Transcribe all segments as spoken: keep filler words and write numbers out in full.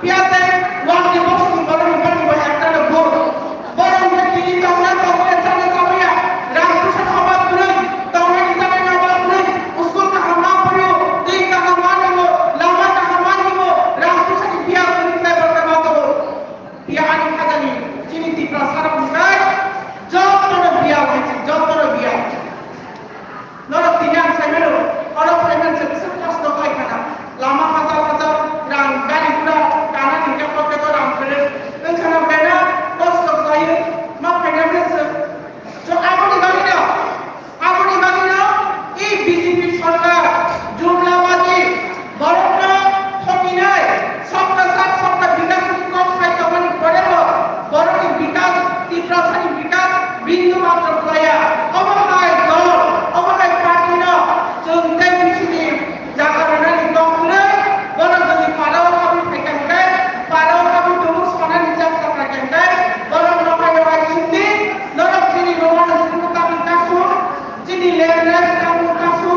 Piyate wangni bosongni borokni bani bai ekta no bor. Borok hwnkhe tini tongna tongmaya chana chamaya, rang puisa no obab kwrwi, tongnani chanani obab kwrwi, school kaham ma phuru, twi kaham ma nwngo, lama kaham ma nwngo, rang puisani biya kwrwi khlai borok ma tongo. Biya ani khajani chini Tiprasa rok hwnkhe jotono biya hai se, jotono biya. Norok tini ang sai mano, oro phai man se bwswk kosto khai khana. Lama hachal hachal rang gari gura kana ni khe pocket o rang kwrwi. Wng khana bena kosto khlaiwi ma phaina bwswk. So aboni bagwi no, aboni bagwi no i B J P sorkar jumlabaji borokno thokinai, sabka sath sabka bikas ni kok sai tongmani porebo borokni bikas, Tiprasani bikas bindu matro khlaiya. Obo hai dol, obo hai party no chwng tei bisini jaga rwnani tong kwrwi, bono jodi para o habwi phaikha hwnkhe, para o habwi tongo sanani chesta khaikha hwnkhe, borok no hai hai sindi, norok chini Roman school tamni kasu, chini land rights tamni kasu,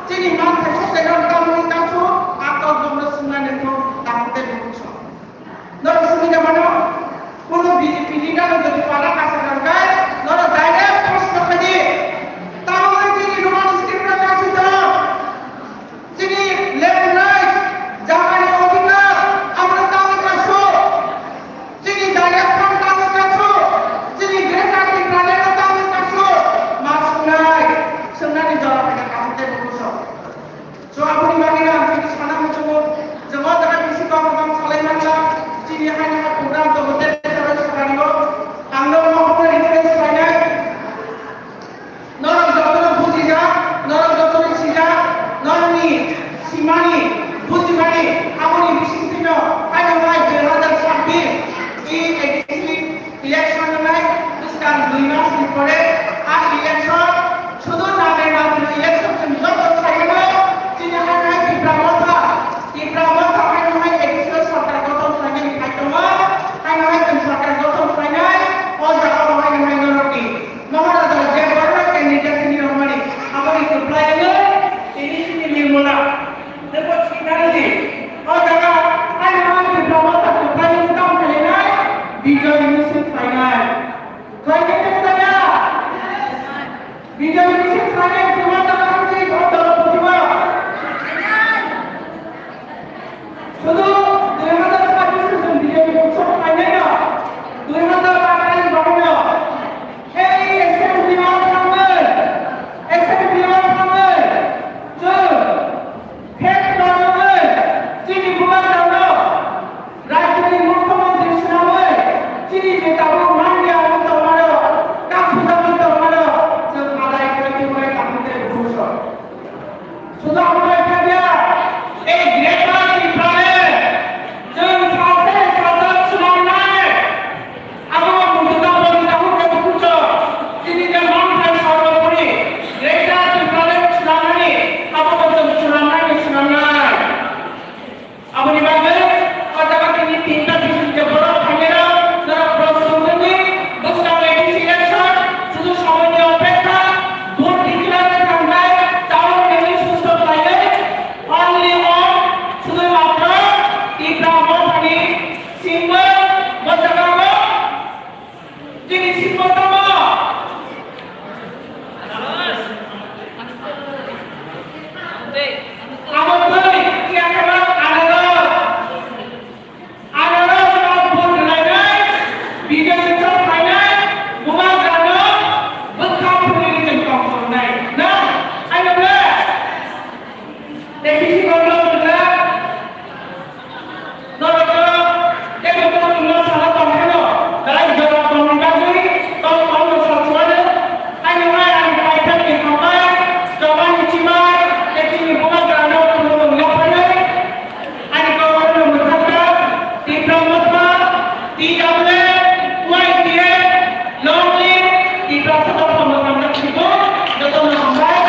chini manthai sotenok tamni kasu, a kok bomno swngnani thung tamo tei bumung song. Norok simi da mano, kuno B J P leader no jodi pala kasa nangkhe, norok direct proshno khaidi. Tamo wngkhe chini Roman script no kasi do. Chini land right, jagani odhikar, amro tamo kaso. Chini direct fund tamo kaso. Chini greater Tipraland tamo kaso. Ma sungnai, sungnani jora pada kaham tei bumung song. So, aboni bagwi no ang chini sana muchungo, je o jaga bisi kok kwbang salai manjak, chini haino hai program tongo, tei sabai sabario ang no mohorno request khlainai. Norok jotono bujijak, norok jotono sijak, norokni simani, bujimani, aboni bisingtwino haino hai dui hazar sabbish i A D C election wngnai bwskang dui mas ni pore a election sudu name matro election chwng joto saimano chini hai hai Tipra Motha, Tipra Motha haino hai A D C o sorkar gothon khlainani phai tongo, haino hai chwng sorkar gothon khlainai, o jaga o haino hai norokni Maharaja je borok candidate ni rwmani aboni kwplai wngwi tini chini Nirmala Debot Singhani o jaga haino hai Tipra Motha kwplai wngwi tamo khlainai, bijoy misil khlainai. Khlainai tei khlaiya? Bijoy misil khlainai, Tipra Motha khe o dolo putiba. Sudu dui hazar sabbish o chwng B J P utsob khlainai no, dui hazar athais ni bagwi no. Hei assembly o thangwi, assembly o thangwi, chwng thek tongwi chini bubagrano, rajyoni mukhyamantri swnamwi chini je tabuk manya wngwi tongmano, kasujagwi tongmano, chwng adai khlai tongmani kaham tei bumung song. Suda hwnwi thangya, ei Greater Tipraland chwng sathai sathai swnamnai. Abo muchungma boni tabuk khe bukuchok chini je manthai sarvopori Greater Tipraland swnamnani abo bo chwng swnamnai, swnamnai. Aboni bagwi o jaga tini tinta bising je borok phainai rok, norok prosto wngwi bwskang A D C election, sudu somoini opekha, vote declare khanai, tabuk nini susto khlaiwi, only on, sudu matro Tipra Mothani symbol bo jaga o. Chini symbol tamo? Amo twi, iya khe anaros. Anaros no vote rwlainai, B J P chwng phainai, bubagrano bwkha phunigwi chwng tongthoknai. Na? Aino ble? Tei bisi borok no rwla. Norok tei bukhuk chwngno sana tong phano, belai jora tongni bagwi tong tongno sal suano. Ani mai ani paithak ni hambai, choba ni chimai, tei chini bubagrano khulumung yapharwi. Ani kokno mwthangkha, Tipra Motha, T W A, Y T A, long live, Tiprasa Motha mwthangkha, jotono hambai.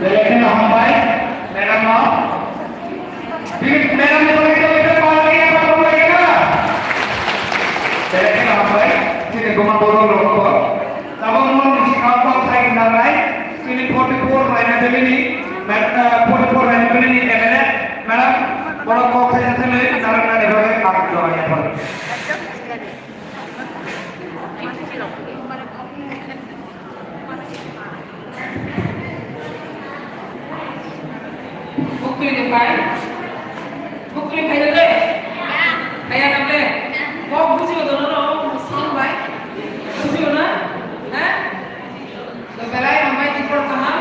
Belai kheno hambai. Madam no? Bini madam ni bagwi tei tei pal kaya pa tong lai kena? Tei kena hambai, sini goma borok rok ko. Tabuk no ni sikha kok sai na nai, sini forty four Raina Valley ni, mad-, eh, forty four Raina Valley ni M L A, madam, borok kok sai na thani, narak nani bagwi ang doa ya por. Buktui de pai. Buktui pai de. Kaya na ple. Kok buji o dono no, sound bai. Buji o na? Ha? To belai hambai di por kaham.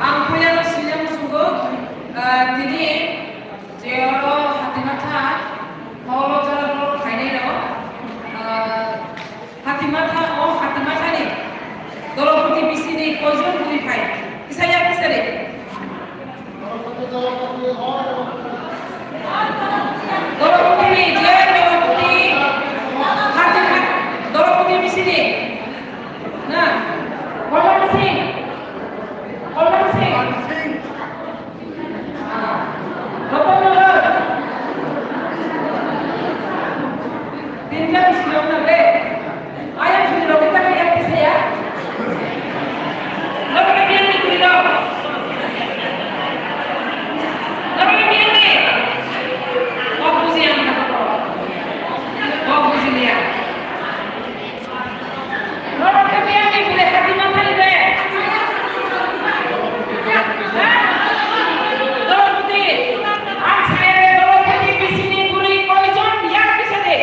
Ang puya no sinya musugo. Ah, tini je oro hati matha. Holo jara ro khainai ro. Ah, Hatimatha, o Hatimathani Dolophuti bisini koijon bwrwi phai? Kisa ya kisa de. Dolophuti ni je Dolophuti, Hatima-, Dolophuti bisini. Na, Holong Singh. Holong Singh. Ratan Nagar. Tinta bisi rok na be. Ayam sini rok kita kaya kisa ya. Rok na biang ni kuri rok. Rok na biang ni. Kok buji ang kata ko. Kok buji ni ya. Norok khe biyang ni bwrwi hati manthali de? Ha? Dolophuti. Ang sai re Dolophuti bisini bwrwi koijon yak bisa de?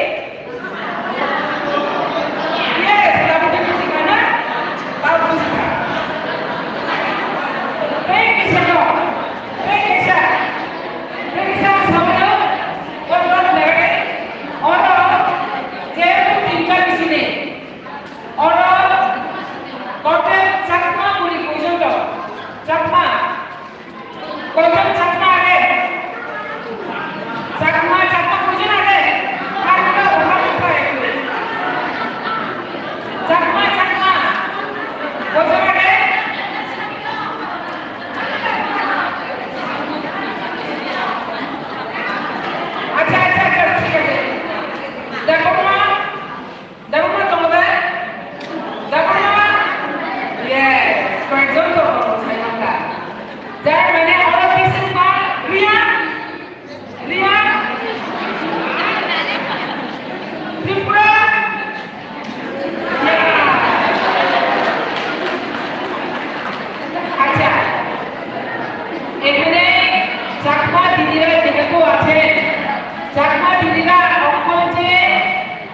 Yes, tabuk khe buji kha na? Tabuk buji kha. Tei kisa no. Tei kisa. Tei kisa ang sabaino. Oro, oro, jehetu tinta bisini. Oro total Chakma bwrwi koijon dong? Chakma. Koijon Chakma age? Chakma, Chakma koijon age? Hakhe no, hakhe no. Chakma, Chakma. Koijon age? Acha, acha, acha, thik ase. Debbarma. Debbarma tongo de? Debbarma? Yes, koyekjon tongo, sai mangkha. Jar mane oro bisingo Riya? Riya? Tripura? Yeah. আচ্ছা, এখানে চাকমা দিদিরা যেহেতু আছেন, চাকমা দিদিরা এখন যে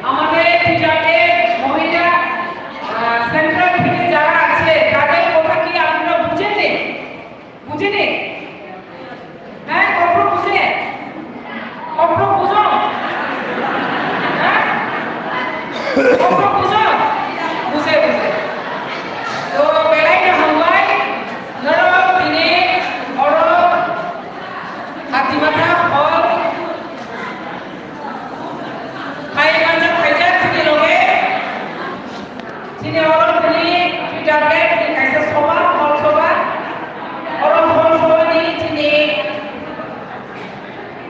আমাদের টিচারদের মহিলা, আহ, সেন্ট্রাল থেকে যারা আছে, তাদের কথা কি আপনারা বুঝেননি? বুঝেনি? হ্যাঁ, কখনো বুঝে? কখনো বুঝো? হ্যাঁ? কখনো বুঝো? বুঝে, বুঝে। তো, বেলাইতে হামবাই, নরক দিনে, অরক, হাতিমাথা, ফল, Hai manjak khaijak chini loge, chini oro tini Twitter ni kaisa soba, hol soba, oro hol soba ni chini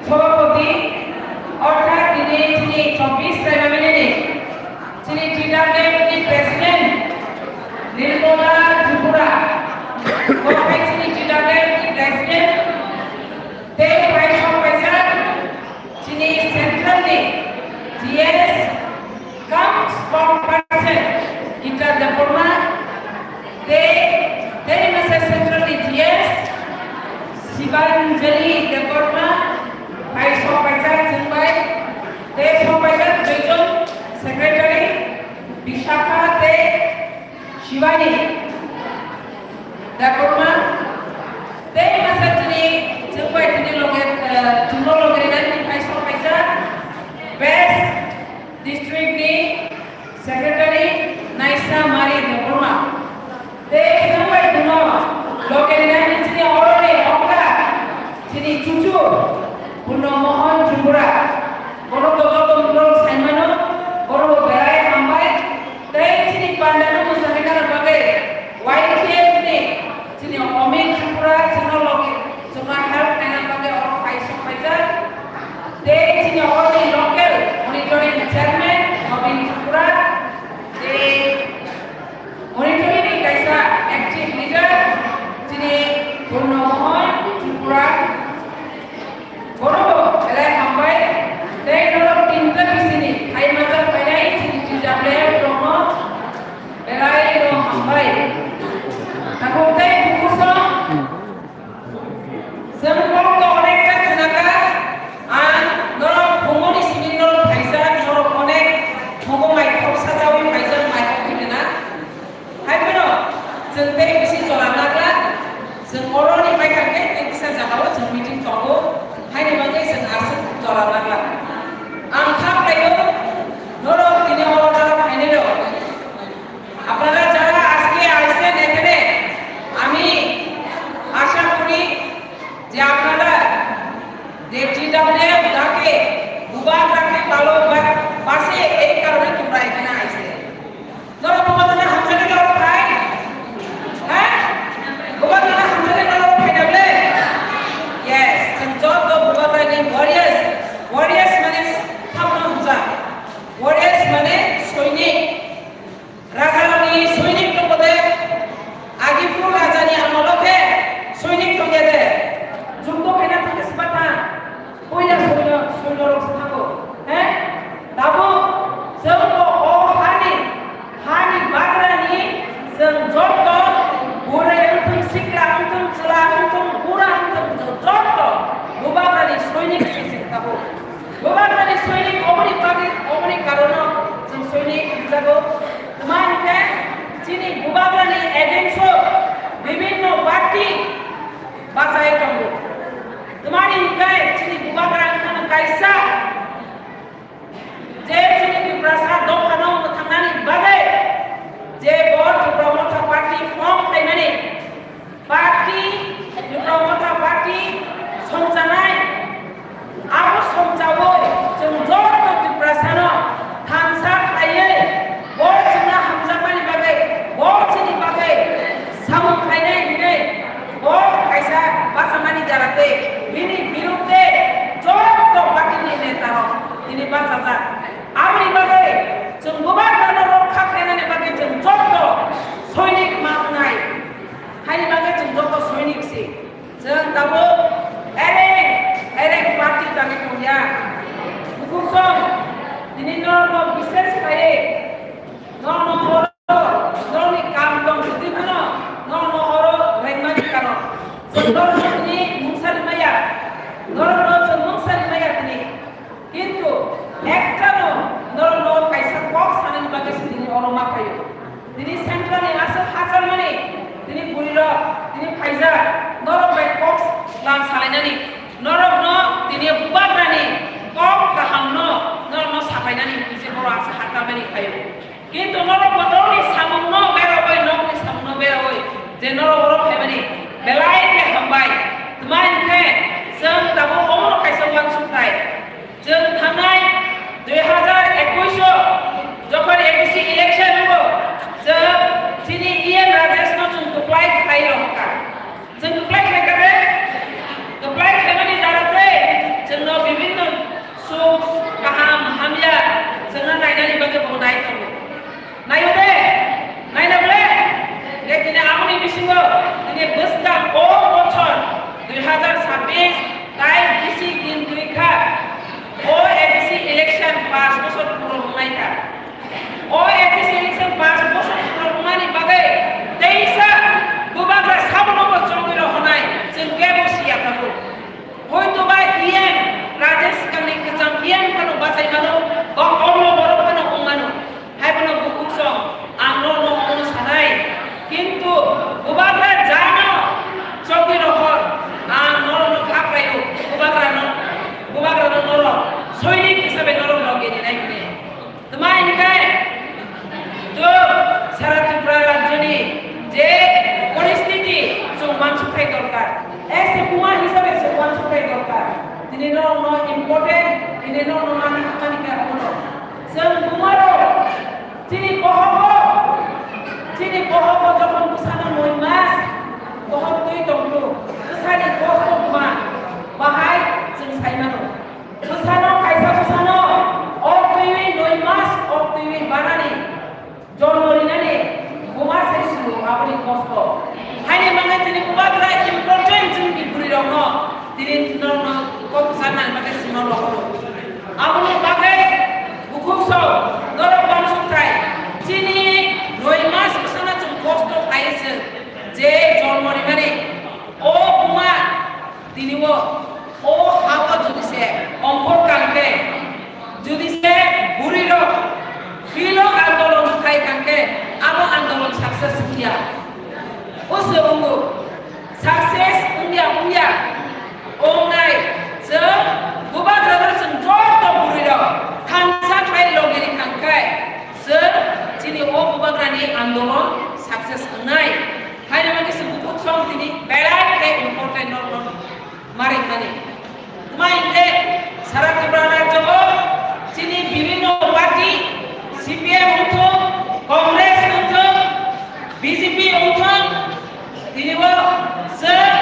sobapoti, orthat tini chini chobbish Raina Valley ni chini Twitter ni president Nirmala Tripura, bo hai chini Twitter ni president, tei hai sok kaijak. Chini central ni G S cum spokesperson Gita Debbarma, tei, tei masa central ni G S Shibanjali Debbarma, bai sok paijak chwng bai, tei sok paijak duijon secretary Vishakha tei Shivani Debbarma, tei masa chini chwng bai tini loge, eh, chwngno loge rinani phai sok paijak West District ni Secretary Naisa Mari Debbarma, tei chwng bai tino loge rinani chini oroni okra chini chuchu Purno Mohan Tripura, bono joto tongmung saimano, bono bo belai hambai. Tei chini pandano mwsarina bagwi Y T F ni chini Omit Tripura chwngno logi chwngno Chwng oroni bai kha khe tei kisa jagao chwng meeting tongo, haini bagwi chwng aswk jora nangla. Ang kha khlaio, norok tini oro jora phainai rok. আপনারা যারা আজকে আইছেন এখানে, আমি আশা করি যে আপনারা যে টিডাব্লিউএফ ডাকে, বুবাগ্রাকে ভালোবাসে, এই কারণে তোমরা এখানে আইছে। Norok Bubagrani hamjaknai norok phai? Ha? Bubagrani hamjaknai norok phai na bole? Yes, chwng joto Bubagrani warriors. Warriors mane sabno hamjak. Warriors mane soinik. Rajarokni soinik tongbo de? Agi phuru rajani amolo khe soinik tongya de? Jukto khaina thangkhe swbakha. Puila soino, soinorok se thango. He? Tabuk chwngbo o hani, hani bagrani chwng jotto, burai wngthung, sikla wngthung, chwla wngthung, bura wngthung, chwng jotto Bubagrani soinik se chwng tabuk. Bubagrani soinik oboni bagwi, oboni karono chwng soinik hwnjago. Tma hinkhe chini Bubagrani against o bibinno party bachai tongo. Tma hinkhe chini Bubagra wngkhano kaisa, je chini Tiprasa dophano mwthangnani bagwi je bo Tipra Motha Party form khlaimani, party, Tipra Motha Party songchanai, abo songchaui chwng joto Tiprasano thansa khlaiwi bo chwngno hamjakmani bagwi, bo chini bagwi samung khlainai hinwi bo kaisa bachamani jara tei bini birudhe joto party ni neta rok tini bachajak. Aboni bagwi chwng Bubagrano rokha khlainani bagwi chwng joto soinik ma wngnai. Haini bagwi chwng joto soinik se. Chwng tabuk ereng ereng party tangwi tongya. Bukhuk song, tini norokno bises khlaiwi norokno oro norokni kam tong kwtwi phano norokno oro rengmani karon. Chwng norokno tini mungsa rimaya. Norokno chwng mungsa rimaya tini. Kintu ektano norokno kaisa kok sanani bagwi se tini oro ma phaio. Tini central ni aswk hacharmani tini bwrwirok tini phaijak norok bai kok lang salainani, norokno tini Bubagrani kok kahamno norokno sapainani hwnwi se borok aswk hacharmani phaio. Kintu norok bo norokni samungno berogwi, nokni samungno berogwi je norok oro phaimani belai khe hambai. Tma hinkhe chwng tabuk omono kaisa uansukthai. Chwng thangnai dui hazar ekush o jokhon A D C election wngo, chwng chini E M Rajesh no chwng kwplai khlai rwkha. Chwng kwplai khlai kha de? Kwplai khlaimani dara tei chwngno bibinno suk, kaham, hamya chwngno nainani bagwi bo nai tongo. Naio de? Naina bole? De tini aboni bisingo tini bwskang o bochor dui hazar sabbish tai bisi din kwrwi kha. O A D C election pash bochor puro wngnai kha. O A D C election pash bochor puro wngmani bagwi teisa Bubagra sabono bo chongwi rw hwnai chwng kebo siya tabuk. Hoito ba E M Rajesh swkangni kwcham E M phano bachai mano, ba omo borok phano wng mano. Hai bono bukhuk song, ang norokno omono sanai. Kintu Bubagra jano chongwi rohor, ang norokno kha khlaio, Bubagrano, Bubagrano norok soinik hisabe norok loge rinai hwnwi. Tma hinkhe chwng sara Tripura rajyoni je poristiti chwng uansukthai dorkar, as a buma hisabe chwng uansukthai dorkar. Tini norokno important, tini norokno mana hamani khe omono. Chwng bumarok chini bohogo, chini bohogo jokhon bwsano noi mas bohok twi tongkhu, bwsani kosto buma bahai chwng sai mano. Bwsano, kaisa bwsano ok twiwi noi mas, ok twiwi banani, jonmo rinani buma se swngo aboni kosto. Haini bagwi tini Bubagra important chwngni bwrwirokno tini norokno kok bwsa nang bagwi swngno rohoro. Aboni bagwi bukhuk song norok uansukthai chini noi mas bwsano chwng kosto khlaiwi se je jonmo rinani o buma tini o O ha-o jodi se ongkhor kang khe, jodi se bwrwi rok field o andolon khai kang khe, abo andolon success wngya. O se wngo, success ya. Wngnai, chwng bubagrano chwng joto bwrwirok thansa khlai logiri thangkhai, chwng chini o bubagrani andolon success wngnai. Haino hwnkhe chwng bukhuk song tini belai khe important norokno ma rwkmani. Tma hinkhe sara Tripura rajyo-o chini bibhinno party, C P M wngthok, Congress wngthok, B J P wngthok, tini o chwng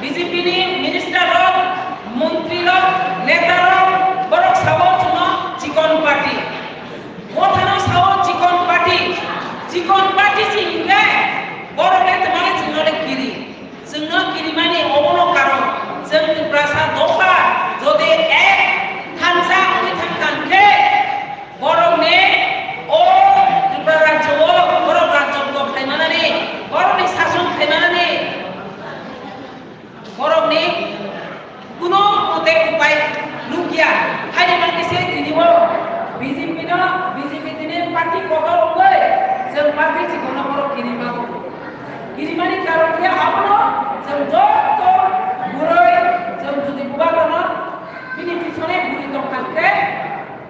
B J P ni minister rok, montri rok, neta rok, borok sao chwngno chikon party. Mothano sao chikon party, chikon party se hinkhe borok le twmale chwngno le kiri. Chwngno kirimani obono karon, chwng Tiprasa dopha jodi ek thansa wngwi thangkha hwnkhe, borokni o Tripura rajyo-o borok rajyotto khaimanani, borokni sason khaimanani, borokni kuno mote upai nukya. Haini bagwi se tini o B J P no, B J P tini party kotor wngwi chwng party chikono borok kirimago. Kirimani karon khe abono chwng joto bwrwi chwng jodi bubagrano bini pisone bwrwi tongkha khe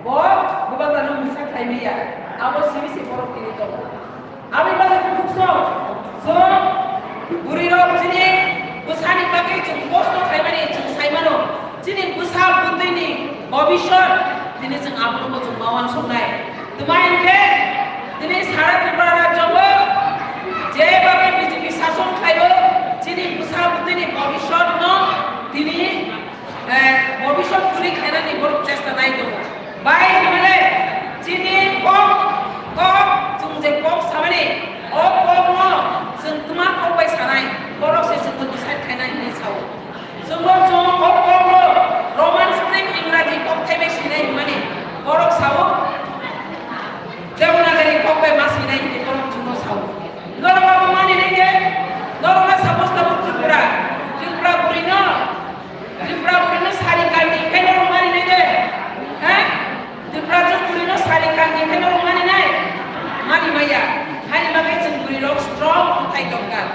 bo bubagrano misa khlai maya. Abo simi se borok kiri tongo. Aboni bagwi bukhuk song, chwng bwrwi rok chini bwsani bagwi chwng kosto khaimani chwng saimano, chini bwsa bwtwini bobiswt tini chwng abono bo chwng ma uansuknai. Tma hinkhe tini sara Tripura rajyo-o je bagwi B J P sason khlaio, chini bwsa bwtwini bobiswtno tini Eh, bobiswt kwrwi khainani borok chesta nai tongo. Bai hwnmale chini kok, kok, chwng je kok samani, o kokno chwng twma kok bai sanai, borok se chwngno decide khainai hinwi sao. Chwngno chwng o kokno Roman script Ingraji kok thaibai swinai hwnmani borok sao, Devanagari kok bai ma swinai hinwi borok chwngno sao. Norok abo mani nai de, norok ma suppose tabuk Tripura, Tripura bwrwino, Tripura bwrwino sari kandi khe norok mani nai de? He? Tripura jwk bwrwino sari kandi khe norok mani nai? Mani maya. Haini bagwi chwng bwrwi rok strong wngthai dorkar.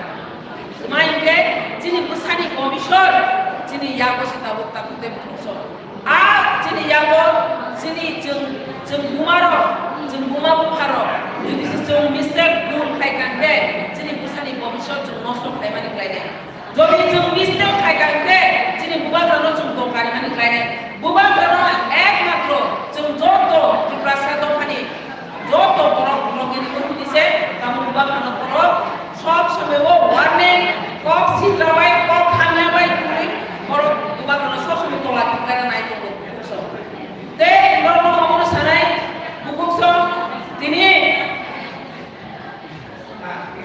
Tma hinkhe chini bwsani bobiswt chini yago se tabuk tabuk tei bukhuk song. A chini yago chini chwng, chwng buma rok, chwng buma bupha rok, jodi se chwng mistake bhul khai kha khe chini bwsani bobiswt chwng nosto khlaimani khlainai. Jodi chwng mistake khai kha khe chini bubagrano chwng tongkarimani khlainai. Bubagrano ekmatro chwng joto Tiprasa dophani joto borok logini wngwi se tamo bubagrano borok sob somoi o warning, kok sitra bai, kok hamya bai kwrwi borok bubagrano sob somoi tola khlaina nai tongo bukhuk song. Tei borokno omono sanai bukhuk song tini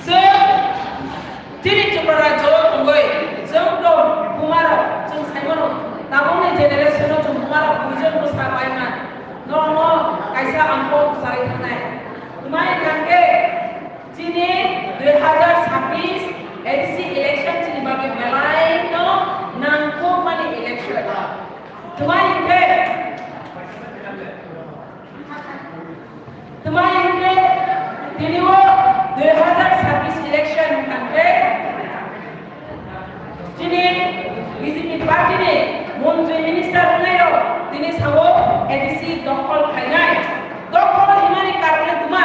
chwng tini Tripura rajyo o tongwi chwng to bumarok chwng saimano tabukni generation o chwng bumarok buijon bwsa paima norokno kaisa ang kok kwcharwi thangnai. Tma hinkhe Chini dui hazar sabbish A D C election chini bagwi belai no nangkukmani election. Tma hinkhe, tma hinkhe tini o dui hazar sabbish election hinkhe chini B J P party ni montri minister wngnai rok tini sao A D C dokhol khainai. Dokhol himani karone tma?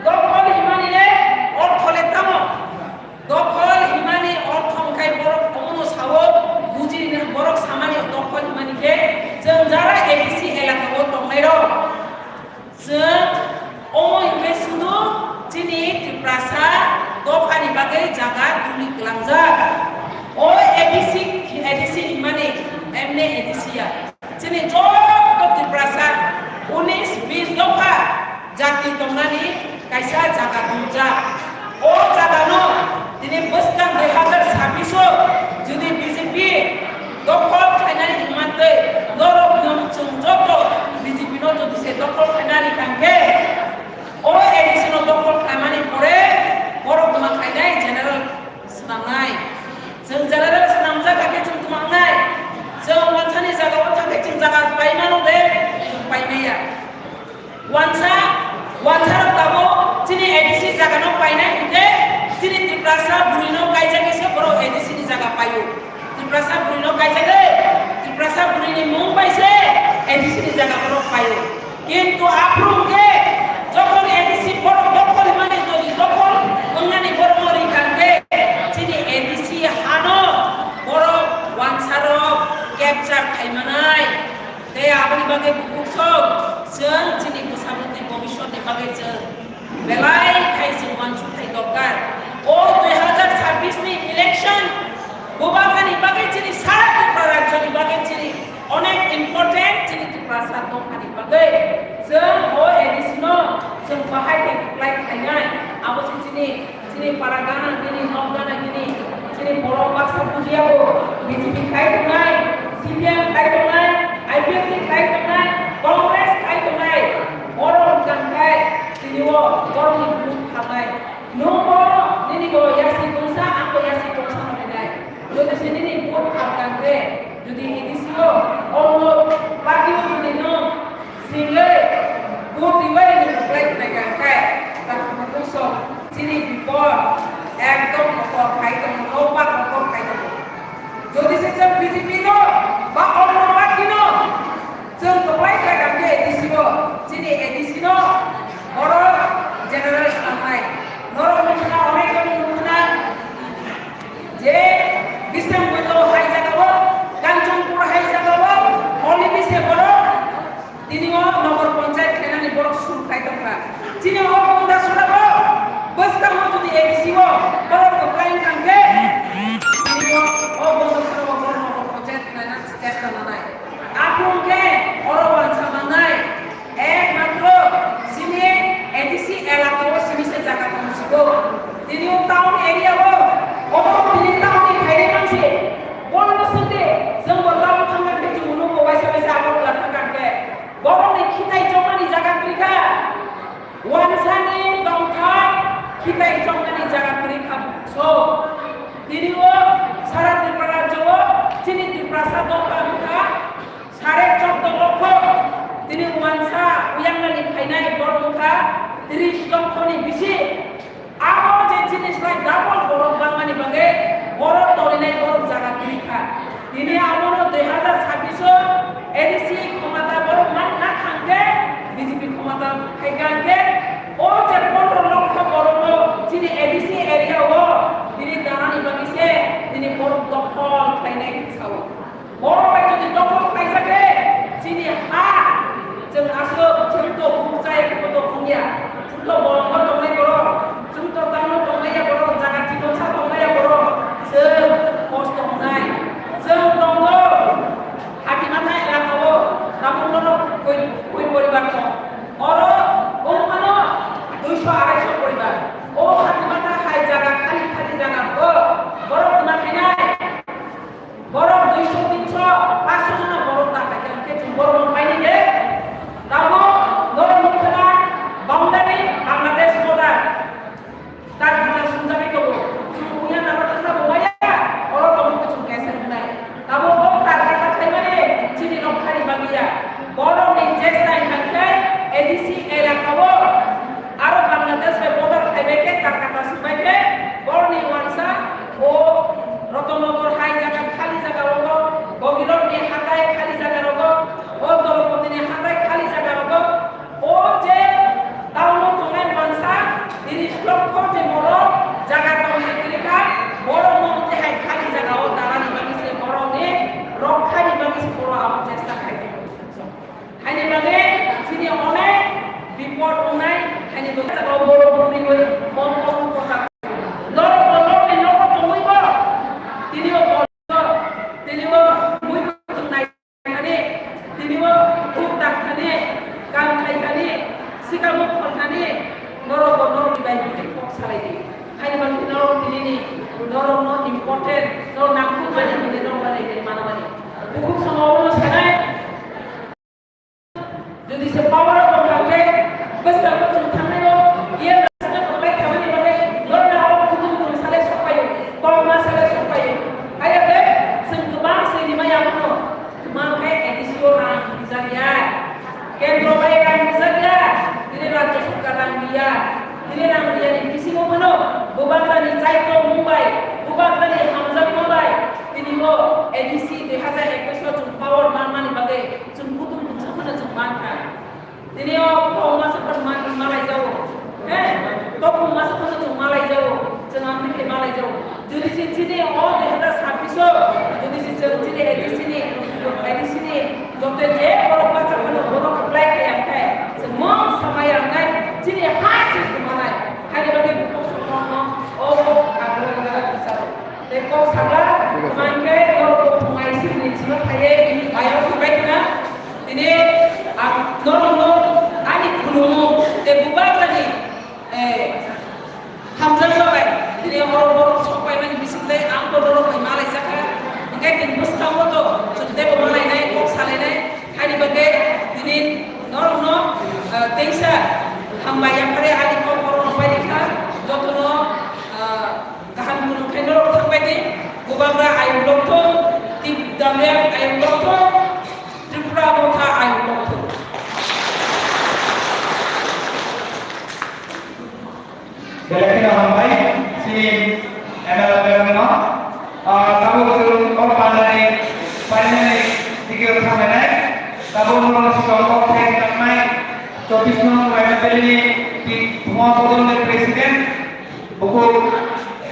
Dokhol himani le ortho le tamo? Dokhol himani ortho wngkha borok omono sao, buji borok samani dokhol himani khe chwng jara A D C elaka o tongnai rok. Chwng omo hinkhe sudu chini Tiprasa dophani bagwi jaga tuli kwlangjak. O A D C, A D C himani emne A D C ya. Chini joto Tiprasa unis bis dopha jati tongnani kaisa jaga dungjak. O jagano tini bwskang dui hazar sabbish o jodi B J P dokhol khlainani hwnmantwi norok nwng chwng joto B J P no jodi se dokhol khlainani kangkhe o A D C no dokhol khlaimani pore borok tma khlainai general Swnamnai. Chwng general swnamjak kha khe chwng tma wngnai? Chwng wansani jaga o thang khe chwng jaga pai mano de? Chwng pai maya. Wansa, wansa rok tabuk chini A D C jaga no painai hinkhe chini Tiprasa bwrwi no kaijak khe se borok A D C ni jaga paio. Tiprasa bwrwi no kaisa de, Tiprasa bwrwi ni mung bai se A D C ni jaga borok paio. Kintu aphuru hwnkhe jokhon A D C borok dokhol hwnmani, jodi dokhol wngnani borok no rikha hwnkhe chini A D C hano borok wansarok capture khai manai. Tei aboni bagwi bukhuk sok chwng chini bwsa bwtwi bobiswt ni bagwi chwng belai khai chwng uansuk khai dorkar. O dui hazar chabbish ni election bubagrani bagwi chini sara Tripura rajyoni bagwi chini onek important chini Tiprasa dophani bagwi. Chwng o A D C no chwng bahai khe kwplai khainai, abo se chini Chini para gana gini, nok gana gini, chini borok baksa bujiya bo, B J P khai tongnai, C P M khai tongnai, I P F T khai tongnai, Congress khai tongnai, borok wngkha khai tini o borokni bukhuk khalnai. Nwng bo nini bo yasi tongsa, ang bo yasi tongsa hwnwi. Jodi se nini bukhuk khalkha khe, jodi A D C o, ono party o jodi nwng Singwi, buti bai ni reply khnai kha khe, ta khumukuk song, chini bipor, ekdom kokor khai tongo, nobar kokor khai tongo. Jodi se chwng B J P no, ba onno party no, chwng kwplai kha kha khe A D C o, chini A D C no, oro general sanai. Norok nukna, onek jon nukna, je Bisramganj hai jaga o, Kanchanpur hai jaga o, holi bise borok, Tini o nogor panchayat khainani borok suru khai tongkha. Chini o Bondasora bo bwskango jodi A D C o borok kwplai wngkha hwnkhe, tini o, o Bondasora bo borok nogor panchayat khaina chesta nanai. Aphuru hwnkhe oro uansa mangnai. Ekmatro chini A D C elaka o simi se jaga tong sigo. Tini o town area o, obo tini town ni phaidi mansi. Bono swngdi, chwng bo town thangkha khe chwng nugo waisa waisa abo kwlak thangkha khe. Borokni khitai chongmani jaga kwrwi kha. Wansani tongthai khitai chongmani jaga kwrwi kha. So, tini o sara Tripura rajyo o chini Tiprasa dopha wngkha sare chordo lokho. Tini wansa uyangnani phainai borok wngkha tris lokhoni bisi. Abo je jinis lai double borok bangmani bagwi borok torinai borok jaga kwrwi kha. Tini abono dui hazar chabbish o A D C khomata borok man na thangkhe B J P khomata phaikha hwnkhe o je pondro lokho borokno chini A D C area o tini danani bagwi se tini borok dokhol khlainai sao. Borok bai jodi dokhol khlaijak khe, chini ha, chwng aswk, chwng to huk chaya khe to hung ya, chwng to bolongo tongnai borok, chwng to tangno tongnai ya borok, jaga chikonsa tongnai ya borok, chwng kosto wngnai, chwng tongo. Hatimatha elaka o tabuk norok koi, koi poribar tong. Oro wng phano duiso araiso poribar. O Hatimatha hai jaga khali khali jaga o borok twma khainai. Borok duiso, tinso, paanso jona borok ta khaikha, hwnkhe chwng borokno painai de. Tabuk norok nukha na boundary Bangladesh border. Tar khata sumjagwi tongo. Chwng puya naro thangna bo maya, oro tongo chwng kaisa hwnai. Tabuk o tar khata khaimani chini rok khari bagwi ya. Borokni chesta hwnkhe A D C elaka o aro Bangladesh bai border khaibai khe tar khata sumbai khe borokni uansa o Rotonnogor hai jaga khali jaga rogo, Bogirok ni hatai khali jaga rogo, o Dorpoti ni hatai khali jaga rogo, o je town o tongnai mansa, tiris lokho je borok jaga tong hai kwrwi kha, borok no tei hai khali jaga o dalani bagwi se borok ni rok khani bagwi se borok abo chesta khai. Haini bagwi chini onek bipot wngnai, haini bagwi jaga o borok buri bai mon kok kota. Norok bo norok ni nogo tongwi bo, tini bo borok, tini bo mui kutung nai thani, tini bo thuk tak thani, kam khai thani, sikamo khol thani, norok bo norok ni bai bujik kok salai di. Haini bagwi norok tini ni norok no important, norok nangkuk mani hwnwi norok bai nai mana mani. Bukhuk samo obono sanai. Jodi se power o tongkha khe, bwskang bwswk thangnai o, iyan rasna tongbai khamani bagwi, norna o kutung kutung sale sokpaio, kokma sale sokpaio. Haiya be, chwng kwbang se rimai abono, kwbang khe A D C o rang rijak ya, kendro bai rang rijak ya, tini rajya sorkar rang riya, tini rang riyani bisingo phano, bubagrani chaito mung bai, bubagrani hamjakma bai, Jodi se chini o dui hazar sabbish o, jodi se chwng chini A D C ni, A D C ni joto je borok bacha phano borok apply khlai ya khe, chwng mung samai rangnai, chini ha se kwmanai. Haini bagwi buphang songkokno o ang rwngna bisaro. Tei kok sakha, kwmai khe norok buphang aisingni sima phaiwi ayok thangbai khna. Tini ang norokno ani khulumung tei bubagrani, eh, hamjakma bai tini oro borok sok paimani bising tei ang bo norok bai malaijakha. Hinkhe bini bwskango to chwng teibo malainai, kok salainai. Haini bagwi tini norokno, eh, teisa hambai yaphare ani kok borokno pai rikha. Jotono, eh, kaham kunuk khe norok thangbai di. Bubagra ayuk lokthung, T W F ayuk lokthung, Tripura Motha ayuk lokthung. Belai kheno hambai chini M L A no. Ah, tabuk chwng o pandani painani dikeo thanglainai. Tabuk norokni sikongo kok thai tangmai chobbish nong Waima Valley ni Bhuma Bodol ni President, bukhuk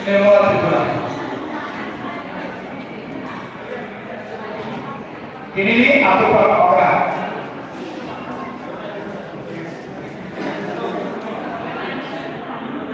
Nirmala Tripura. Tinini atupa okra.